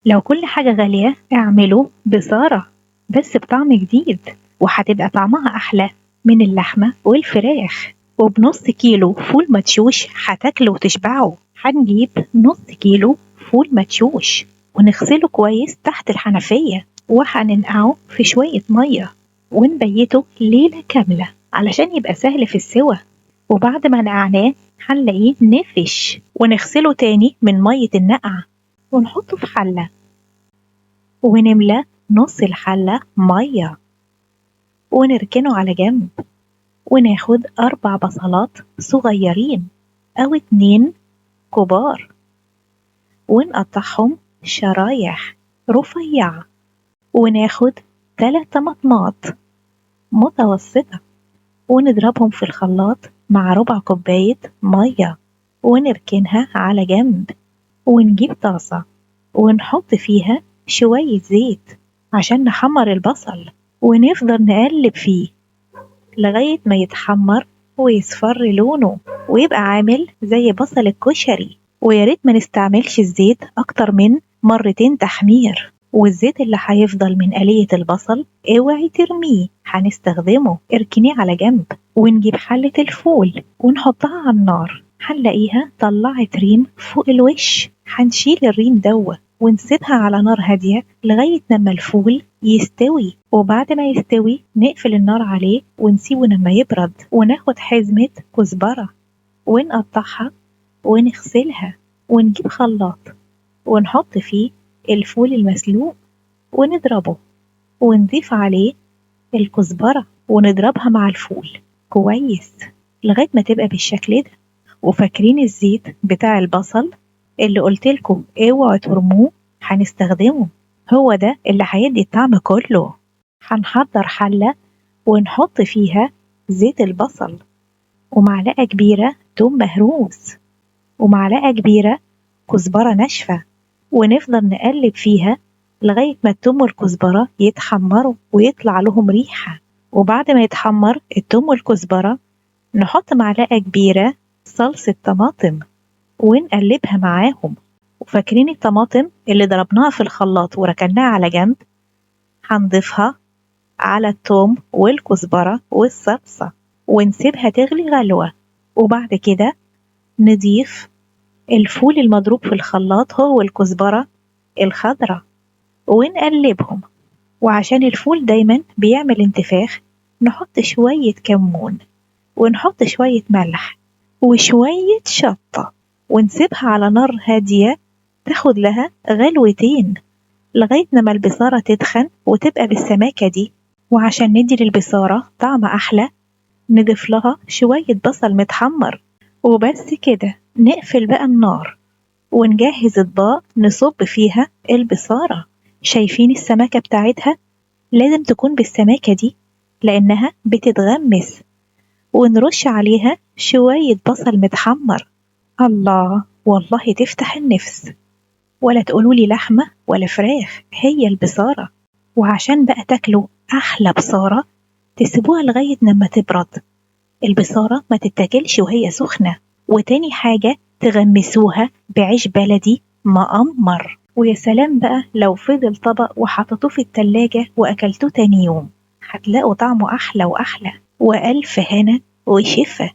لو كل حاجة غالية اعملوا بصارة بس بطعم جديد، وهتبقى طعمها أحلى من اللحمة والفراخ. وبنص كيلو فول مدشوش هتاكلوا وتشبعوا. هنجيب نص كيلو فول مدشوش ونغسله كويس تحت الحنفية، وهننقعه في شوية مية ونبيته ليلة كاملة علشان يبقى سهل في السوى. وبعد ما نقعناه هنلاقيه نفش، ونغسله تاني من مية النقع ونحطه في حلة، ونملى نص الحلة مية ونركنه على جنب. وناخد 4 بصلات صغيرين أو 2 كبار ونقطعهم شرايح رفيعة، وناخد 3 طماطمات متوسطة ونضربهم في الخلاط مع ربع كوباية مية ونركنها على جنب. ونجيب طاسة ونحط فيها شوية زيت عشان نحمر البصل، ونفضل نقلب فيه لغاية ما يتحمر ويصفر لونه ويبقى عامل زي بصل الكشري. وياريت ما نستعملش الزيت أكتر من مرتين تحمير، والزيت اللي هيفضل من قلية البصل اوعي ترميه، هنستخدمه، اركنيه على جنب. ونجيب حلة الفول ونحطها على النار، هنلاقيها طلعت ريم فوق الوش، هنشيل الريم دوت ونسيبها على نار هادية لغاية لما الفول يستوي. وبعد ما يستوي نقفل النار عليه ونسيبه لما يبرد. وناخد حزمة كزبرة ونقطعها ونغسلها، ونجيب خلاط ونحط فيه الفول المسلوق ونضربه، ونضيف عليه الكزبرة ونضربها مع الفول كويس لغاية ما تبقى بالشكل ده. وفاكرين الزيت بتاع البصل اللي قلتلكوا اوعوا ترموه، هنستخدمه، هو ده اللي هيدي الطعم كله. هنحضر حلة ونحط فيها زيت البصل ومعلقة كبيرة توم مهروس ومعلقة كبيرة كزبرة ناشفة، ونفضل نقلب فيها لغاية ما التوم والكزبرة يتحمروا ويطلع لهم ريحة. وبعد ما يتحمر التوم والكزبرة نحط معلقة كبيرة صلصة طماطم ونقلبها معاهم. وفاكرين الطماطم اللي ضربناها في الخلاط وركناها على جنب، هنضيفها على التوم والكزبرة والصلصة ونسيبها تغلي غلوة. وبعد كده نضيف الفول المضروب في الخلاط هو الكزبرة الخضرة ونقلبهم. وعشان الفول دايما بيعمل انتفاخ نحط شوية كمون ونحط شوية ملح وشوية شطة، ونسيبها على نار هادية تاخد لها غلوتين لغاية لما البصارة تتخن وتبقى بالسماكة دي. وعشان ندي للبصارة طعم أحلى نضيف لها شوية بصل متحمر. وبس كده نقفل بقى النار ونجهز اطباق نصب فيها البصارة. شايفين السماكة بتاعتها؟ لازم تكون بالسماكة دي لأنها بتتغمس. ونرش عليها شوية بصل متحمر. الله، والله تفتح النفس. ولا تقولولي لحمة ولا فراخ، هي البصارة. وعشان بقى تاكلوا أحلى بصارة تسيبوها لغاية لما تبرد، البصارة ما تتاكلش وهي سخنة. وتاني حاجة تغمسوها بعيش بلدي مقمر. ويا سلام بقى لو فضل طبق وحطيتوه في التلاجة وأكلتوه تاني يوم، هتلاقوا طعمه أحلى وأحلى. وألف هنا وشفا.